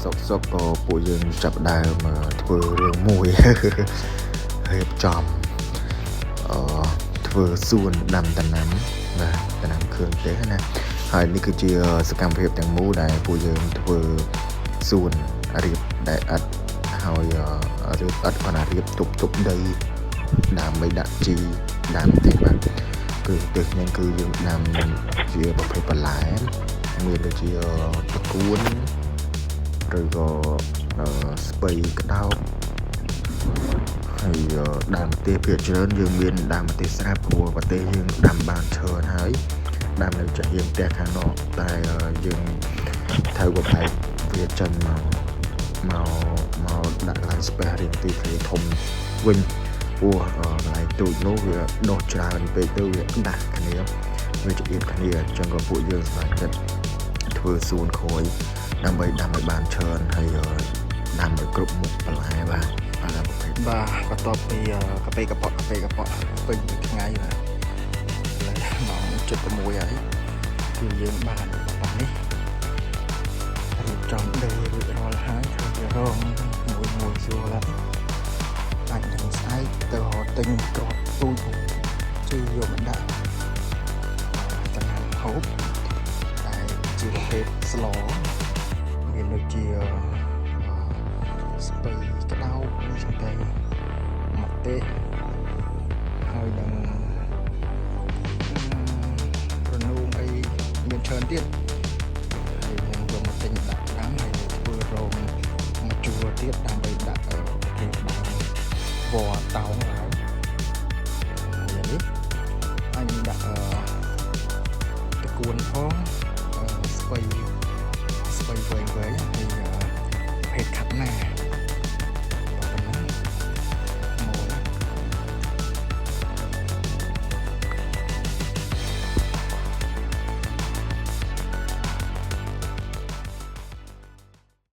សុកសុកក៏ពួកយើងចាប់ផ្ដើមធ្វើរឿងមួយ រៀបចំអឺធ្វើសួនដាំដំណាំបាទដំណាំគ្រឿងទេសណាហើយនេះគឺជាសកម្មភាពទាំងមូលដែលពួកយើងធ្វើសួនរៀបដែលឥដ្ឋហើយរៀបឥដ្ឋគាត់ណារៀបទប់ទប់ដីដើម្បីដាក់ជីដាំទេបាទគ្រឿងទេសនេះគឺយើងដាំជាប្រភេទបន្លែមានដូចជាត្រកួន ឬក៏ស្ពៃក្តោបហើយដើមម្ទេសភាគច្រើនយើងមានដើមម្ទេសស្រាប់ព្រោះប្រទេសយើងដាំបានច្រើនហើយដាំនៅចាស់យើងផ្ទះខាងនោះតែយើងត្រូវបំបែកវាចេញមកមកមកដាក់កន្លែង space រៀងទីធ្លាធំវិញព្រោះកន្លែងទូចនោះវាដុះច្រើនពេកទៅវាដាស់គ្នាវាចង្អៀតគ្នាអញ្ចឹងក៏ពួកយើងសម្រេចចិត្តធ្វើសួនក្រួយដើម្បីដាំឲ្យបានច្រើនហើយដាំឲ្យគ្រប់មុខបន្លែបាទបន្លែប្រភេទ បាទបន្ទាប់ពីកាពេកប៉ក់កាពេកប៉ក់ពេញមួយថ្ងៃបាទឥឡូវម៉ោង7:06ហើយគឺយើងបានរបស់នេះរៀបចំដីរួចរាល់ហើយធ្វើជារងមួយមួយស្រួលហើយអាចនឹងស្អែកទៅរកទិញគ្រាប់ពូជជីយកមកដាក់តំណាំហូបដែលជាប្រភេទស្លមានដូចជាស្ពៃក្តោបអីចឹងទៅម្ទេសហើយនឹងរនូងអីមានច្រើនទៀតហើយនឹងយកមកទិញដាក់ដាំហើយធ្វើរងមកជួរទៀតដើម្បីដាក់ប្រភេទដើមវល្លិតោងឡើងហើយនេះអញដាក់ត្រកួនផងស្ពៃ